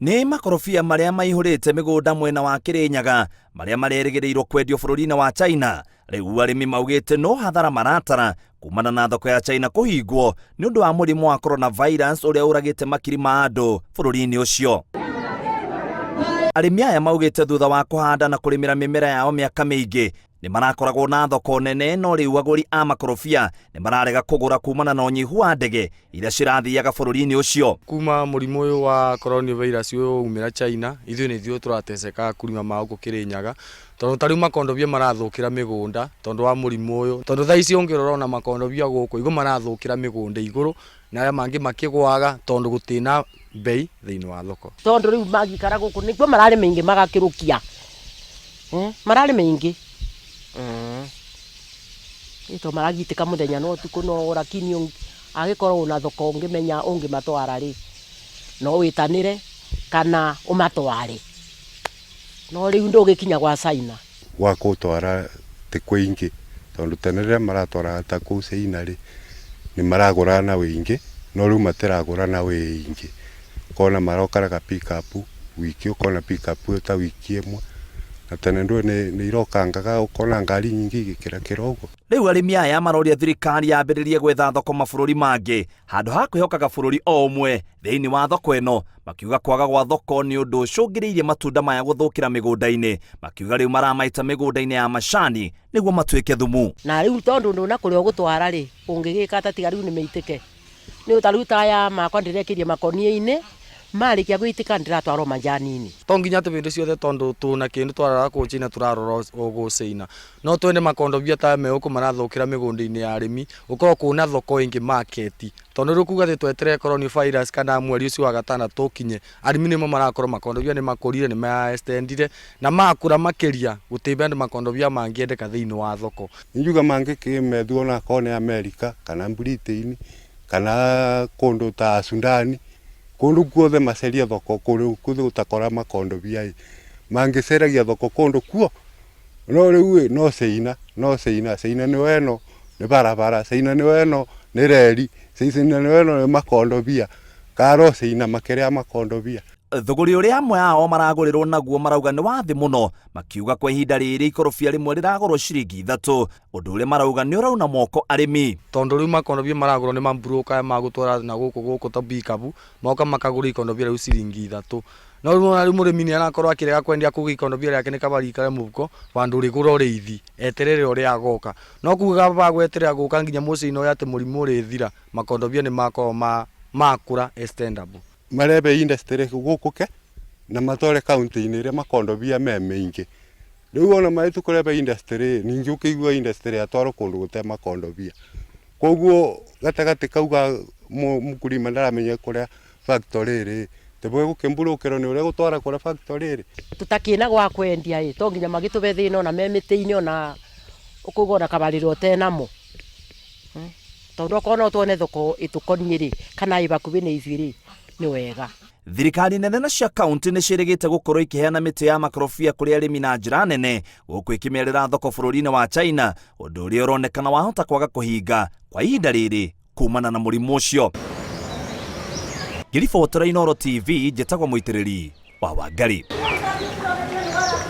Nĩ makorobia marĩa maihũrĩte mĩgũnda mwena wa Kĩrĩnyaga marĩa marerĩgĩrĩirwo kwendio bũrũri-inĩ wa China. Rĩu arĩmi maugĩte no hathara maratara kumana na thoko ya China kũhingwo nĩ ũndũ wa mũrimũ wa coronavirus ũrĩa ũragĩte makiri ma andũ bũrũri-inĩ ũcio. Arĩmi aya maugĩte thutha wa kũhanda na kũrĩmĩra mĩmera yao mĩaka mĩingĩ nĩ marakoragwo na thoko nene, no rĩu agũri a makorobia nĩ mararega kũgũra kumana na ũnyihu wa ndege iria cirathiaga bũrũri-inĩ ũcio. Kuma mũrimũ ũyũ wa coronavirus ũyũ umĩra China, ithuĩ nĩ ithuĩ tũrateceka kurima ma gũkũ Kĩrĩnyaga, tondũ ta rĩu makondobia marathũkĩra mĩgũnda tondũ wa mũrimũ ũyũ. Tondũ thaa ici ũngĩrora ona makondobia gũkũ igũ marathũkĩra mĩgũnda igũrũ na arĩa mangĩ makĩgũaga tondũ gũtirĩ na mbei thĩinĩ wa thoko. Tondũ rĩu mangĩikara gũkũ nĩguo mararĩ maingĩ magakĩrũkia, mararĩ maingĩ, to maragitĩka mũthenya na ũtukũ no lakini angĩkorwo wĩna thoko ũngĩmenya ũngĩmatwara rĩ, no wĩtanĩre kana ũmatware, no rĩu ndũgĩkinya gwa China. Gwa gũtwara ti kũingĩ, tondũ tene rĩrĩa maratwaraga ta kũu China rĩ, nĩ maragũraga na wĩingĩ, no rĩu matiragũra na wĩingĩ. Ũkona marokaraga pick up wiki, ũkona pick up ĩyo ta wiki ĩmwe, na tene ndũĩ nĩ irokangaga ũkona ngari nyingĩ igĩkĩrakĩra ũguo. Rĩu arĩmi aya maroria thirikari yambĩrĩrie gwetha thoko mabũrũri mangĩ handũ ha kwĩhokaga bũrũri o ũmwe thĩinĩ wa thoko ĩno, makiuga kwaga gwa thoko nĩ ũndũ ũcũngĩrĩirie matunda maya gũthũkĩra mĩgũnda-inĩ, makiuga rĩu maramaita mĩgũnda-inĩ ya macani nĩguo matuĩke thumu. Na rĩu tondũ ndũna kũrĩa ũgũtwara rĩ, ũngĩgĩka atĩa tiga rĩu nĩ mĩitĩke? Nĩ ta rĩu ta aya makwa ndĩrekĩria makonia-inĩ, marĩkia gũitĩka ndĩratwara o majani-inĩ. To nginya atĩ hĩndĩ ciothe tondũ twĩna kĩndũ twarora kũu China tũrarora o gũkũ China. No twende makondobia ta me gũkũ marathũkĩra mĩgũnda-inĩ ya arĩmi, gũkorwo kwĩna thoko ĩngĩ market. Tondũ rĩu kuga atĩ tweterere coronavirus kana mweri ũcio wa gatandatũ ũkinye, arĩmi nĩmo marakorwo makondobia nĩ makũrire, nĩ ma extend ire, na makũra makĩria gũtirĩ bado makondobia mangĩendeka thĩinĩ wa thoko. Ingiuga mangĩkĩmethua onakorwo nĩ America kana Britain kana kũndũ ta Sudan, kũndũ guothe macerie thoko kũndũ guothe ũtakora makondobia ĩ, mangĩceragia thoko kũndũ kuo, no rĩu ĩ, no China, no China, China nĩyo ĩno nĩ barabara, China nĩyo ĩno nĩ reri, China nĩyo ĩno nĩ makondobia, karo China makĩrĩa makondobia. Thũgũrĩ ũrĩa amwe ao maragũrĩrwo naguo marauga nĩ wa thĩ mũno, makiuga kwa ihinda rĩrĩ ikorobia rĩmwe rĩragũrwo ciringi 3, ũndũ ũrĩa marauga nĩ ũrauna moko arĩmi. Tondũ rĩu makondobia maragũrwo nĩ mamburũka aya magũtwara na gũkũ gũkũ ta pickup, moka makagũra ikondobia rĩu ciringi 3. No rĩu wona rĩu mũrĩmi nĩ arakorwo akĩrega kwendia kuga ikondobia rĩake nĩ kaba rĩikare mũhuko vandũ rĩgũrwo rĩithi, eterere ũrĩa agoka. No kuga kaba gweterera gũka nginya mũciĩ-inĩ ũyũ atĩ mũrimũ ũrĩthira, makondobia nĩ makorwo makũra extendable. Marebe industry gũkũ ke na matware kaunti-inĩ ĩrĩa makondobia me maingĩ. Rĩu ona marĩtu kũrebe industry ningĩ ũkĩigua industry yatwarwo kũndũ gũte makondobia. Koguo gatagatĩ kau ga mũkulima ndaramenya kũrĩa factory ĩrĩ, tibwe gũkĩmburũkĩrwo nĩ ũrĩa gũtwara kũrĩa factory ĩrĩ. Tũtakĩna gwa kwendia ĩ, to nginya magĩtũbe thĩna ona me mĩtĩ-inĩ ona ũkauga ona kabarĩro ũtenamo. Tondũ okorwo no tuone thoko ĩtũkoniĩ rĩ, kana ĩ hakuhĩ na ithuĩ rĩ, nĩ wega. Thirikari nene na cia kaunti nĩ ciĩrĩgĩte gũkorwo ikĩheana mĩtĩ ya makorobia kũrĩ arĩmi na njĩra nene, gũkũ ikĩmerĩra thoko bũrũri-inĩ wa China, ũndũ ũrĩa ũronekana wahota kwaga kũhinga kwa ihinda rĩrĩ kumana na mũrimũ ũcio. Ngĩribotera Inooro TV, njĩtagwo Mũitĩrĩri wa Wangari.